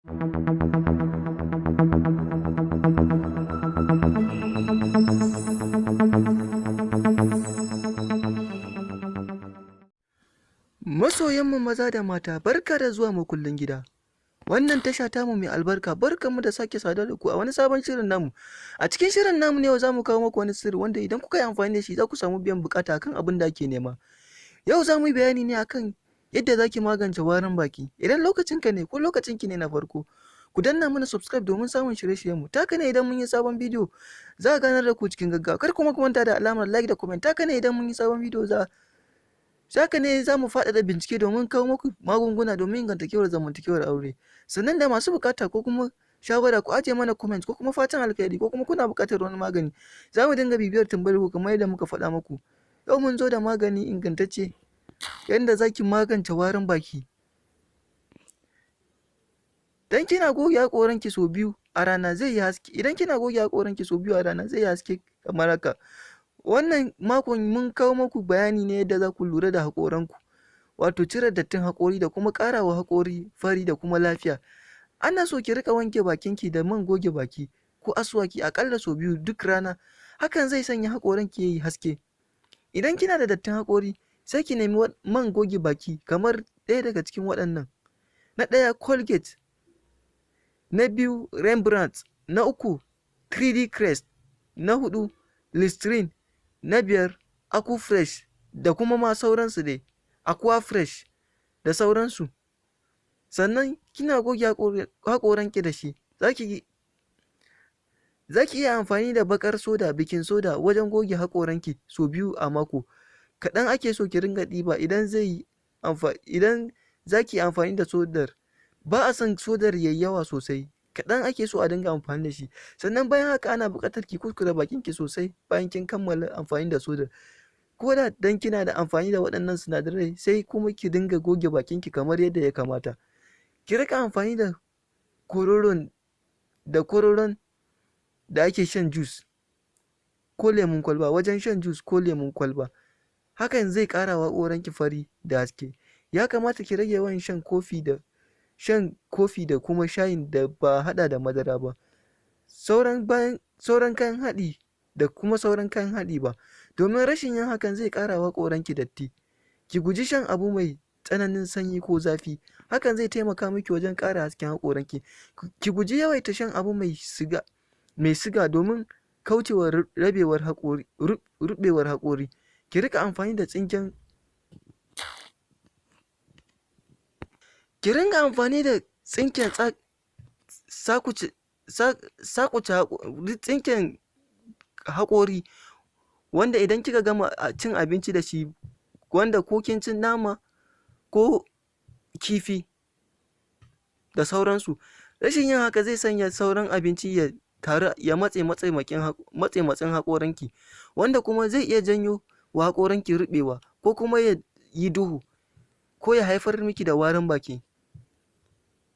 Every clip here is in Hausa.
Masoyanmu maza da mata, barka da zuwa makullin gida. Wannan tasha tamu mai albarka, barkanmu da sake saduwa da ku a wani sabon shirin namu. A cikin shirin namu na yau za mu kawo muku wani sirri wanda idan kuka yi amfani da shi za ku samu biyan buƙata akan abin da ake nema. Yau za mu yi bayani ne akan yadda za ki magance warin baki. Idan lokacinka ne ko lokacinki ne na farko, ku danna mana subscribe domin samun shirye-shiryenmu. Ta haka ne idan mun yi sabon bidiyo za a ganar da ku cikin gaggawa. Kar kuma ku manta da alamar like da comment. Ta haka ne idan mun yi sabon bidiyo za haka ne za mu faɗaɗa bincike domin kawo muku magunguna domin inganta kyawar zamantakewar aure. Sannan da masu buƙata ko kuma shawara, ku ajiye mana comment ko kuma fatan alkhairi ko kuma kuna buƙatar wani magani. Za mu dinga bibiyar tambayar ku kamar yadda muka faɗa muku. Yau mun zo da magani ingantacce yadda za ki magance warin baki. Dan kina goge haƙoranki sau biyu a rana zai yi haske. Idan kina goge haƙoranki sau biyu a rana zai yi haske kamar haka. Wannan makon mun kawo muku bayani ne yadda za ku lura da haƙoranku, wato cire dattin haƙori da kuma ƙara wa haƙori fari da kuma lafiya. Ana so ki riƙa wanke bakinki da man goge baki ko asuwaki aƙalla sau biyu duk rana. Hakan zai sanya haƙoranki ya yi haske. Idan kina da dattin haƙori, sai ki nemi man goge baki kamar ɗaya daga cikin waɗannan. Na ɗaya, Colgate, na biyu, Rembrandt, na uku, 3D Crest, na huɗu, Listerine, na biyar, Aquafresh, da kuma ma sauransu dai, Aquafresh da sauransu. Sannan kina goge haƙoranki da shi, za ki iya amfani da baƙar soda, baking soda, wajen goge haƙoranki sau biyu a mako. Kaɗan ake so ki ringa ɗiba idan zai yi idan za ki yi amfani da sodar. Ba a son sodar yayi yawa sosai, kaɗan ake so a dinga amfani da shi. Sannan bayan haka ana buƙatar ki kuskure bakinki sosai bayan kin kammala amfani da sodar. Ko da dan kina da amfani da waɗannan sinadarai, sai kuma ki dinga goge bakinki kamar yadda ya kamata. Ki riƙa amfani da kororon da kororon da ake shan juice ko lemun kwalba wajen shan juice ko lemun kwalba. Hakan zai ƙara wa haƙoranki fari da haske. Ya kamata ki rage yawan shan kofi da shan kofi da kuma shayin da ba a haɗa da madara ba. Sauran bayan sauran kayan haɗi da kuma sauran kayan haɗi ba. Domin rashin yin hakan zai ƙara wa haƙoranki datti. Ki guji shan abu mai tsananin sanyi ko zafi. Hakan zai taimaka miki wajen ƙara hasken haƙoranki. Ki guji yawaita shan abu mai siga mai siga domin kaucewa rabewar haƙori, ruɓewar haƙori. Ki riƙa amfani da tsinken ki ringa amfani da tsinken sakuce sakuce tsinken haƙori wanda idan kika gama cin abinci da shi, wanda ko kin ci nama ko kifi da sauransu. Rashin yin haka zai sanya sauran abinci ya taru ya matse matse matsen haƙoranki, wanda kuma zai iya janyo wa haƙoranki ruɓewa ko kuma ya yi duhu ko ya haifar miki da warin baki.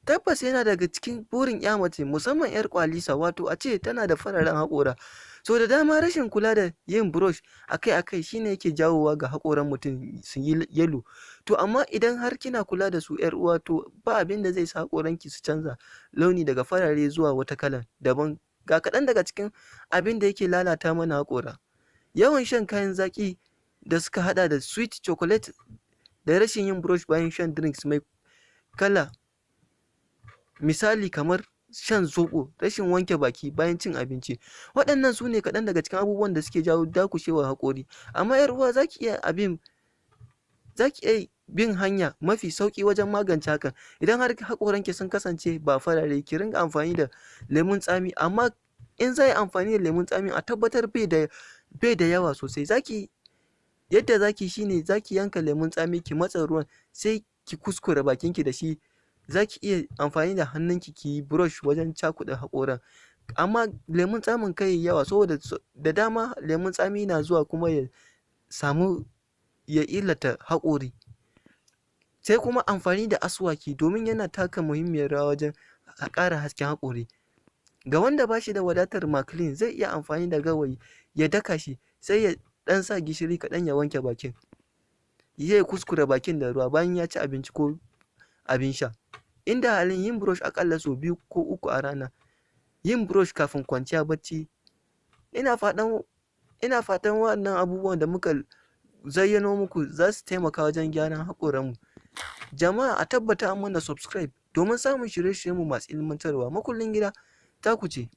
Tabbas yana daga cikin burin ƴa mace, musamman ƴar ƙwalisa, wato a ce tana da fararen haƙora. Sau da dama rashin kula da yin brush akai-akai shine yake jawowa ga haƙoran mutum su yi yellow. To amma idan har kina kula da su, ƴar uwa, to ba abin da zai sa haƙoranki su canza launi daga farare zuwa wata kalan daban. Ga kaɗan daga cikin abin da yake lalata mana haƙora. Yawan shan kayan zaƙi da suka haɗa da sweet chocolate da rashin yin brush bayan shan drinks mai kala, misali kamar shan zoɓo, rashin wanke baki bayan cin abinci. Waɗannan su ne kaɗan daga cikin abubuwan da suke jawo dakushewar haƙori. Amma ƴar uwa, za ki iya abin za ki iya bin hanya mafi sauƙi wajen magance hakan. Idan har haƙoranki sun kasance ba farare, ki ringa amfani da lemun tsami, amma in za a yi amfani da lemun tsami, a tabbatar bai da bai da yawa sosai. Zaki yadda zaki shine zaki yanka lemun tsami, ki matse ruwan, sai ki kuskure bakinki da shi. Zaki iya amfani da hannunki ki yi brush wajen cakuɗa haƙoran. Amma lemun tsamin kar yayi yawa, saboda da dama lemun tsami na zuwa kuma ya samu ya illata haƙori. Sai kuma amfani da asuwaki, domin yana taka muhimmiyar rawa wajen ƙara hasken haƙori. Ga wanda ba shi da wadatar maclean, zai iya amfani da gawayi ya daka shi, sai ya ɗan sa gishiri kaɗan ya wanke bakin. Ya kuskure bakin da ruwa bayan ya ci abinci ko abin sha. Inda halin yin brush aƙalla sau biyu ko uku a rana. Yin brush kafin kwanciya bacci. Ina fatan wannan abubuwan da muka zayyano muku za su taimaka wajen gyaran haƙoranmu. Jama'a, a tabbata an mana subscribe domin samun shirye-shiryenmu masu ilmantarwa. Makullin Gida taku ce.